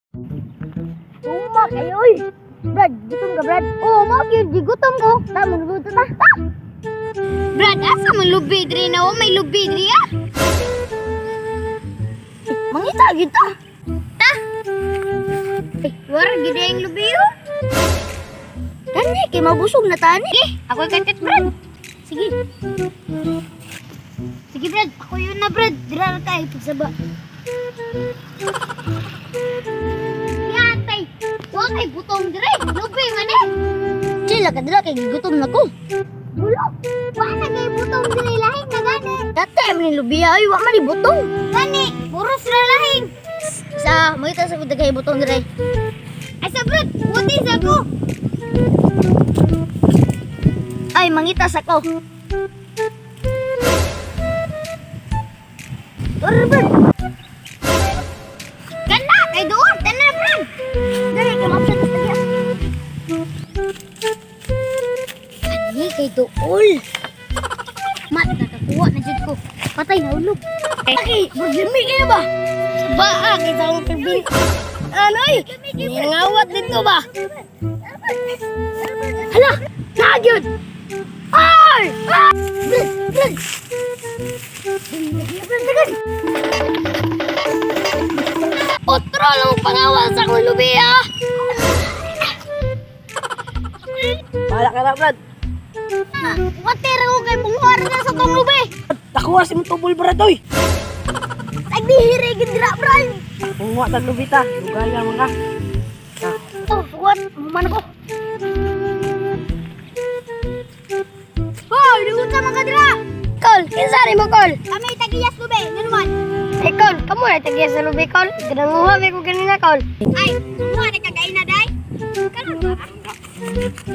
Tuma kayo oy. Brad, gutom ka, Brad? Oo, mao gyud gigutom ko. Ta magluto ta. Ta. Brad, asa man lubi diri na oh, may lubi diri ah. Mangita gyud ta. Ta. Ay, wara gid ang lubi oh. Kani kay mabusog na tani. Sige, ako katit, Brad. Sige. Sige, Brad, ako yun na, Brad. Dira na tayo pagsaba. Yatay, wa kay butong dire. Lubi man eh. Chila ka dira kay gigutom na ko. Bulo. Wa na kay butong dire, lahing na gani. Tatay man ni lubiya ay wa man ni butong. Gani, puros na lahing. Sa mangita sa gud kay butong dire. Asa, Brad, buti sa ko. Ay mangita sa ko. Tara, Brad. Kana kay doon, tanan, Brad. Dali kay mapsa ta sa Kani kay dool. Mat, nakakuha na jud ko. Patay na ulog. Aki, maglami kayo ba? Baa kay sa akong tubig. Ano ay? Nangawat dito ba? Hala! Nagyod! Ay! Ah! Brad! Brad! Brad, brad! Otro lang ang pangawa sa akong lubi ah! Bahala ka na, Brad. Water ko kay bunguar na sa tong lubi. Nakuha si mong tubol, Brad, oy. Nagbihire gid dira, Brad! Bunga ta lubita. Lugaya man ka. Oh, what? Human ko. Hoy, duot sa mga dira. Kol, kinsa ni mo, Kol? Kami tagiyas lubi, ngano man? Hey, Kol, kamo na tagiya sa lubi, Kol. Ginanguha may ko kanina, Kol. Ay, kumuha na kagain na day. Kanon ba?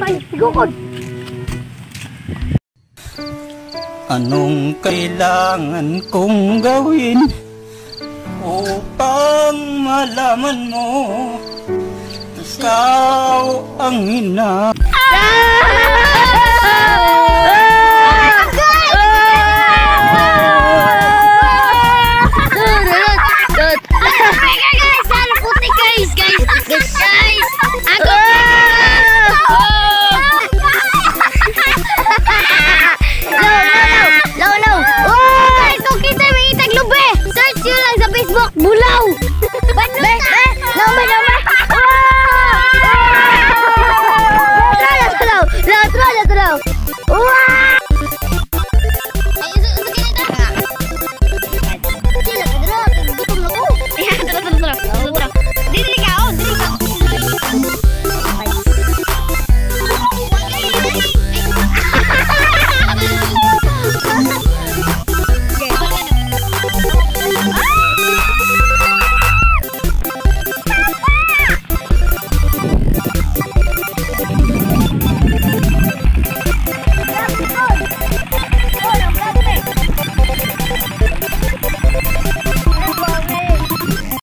Ay, sigukod. Anong kailangan kong gawin upang malaman mo ikaw ang ina Ah!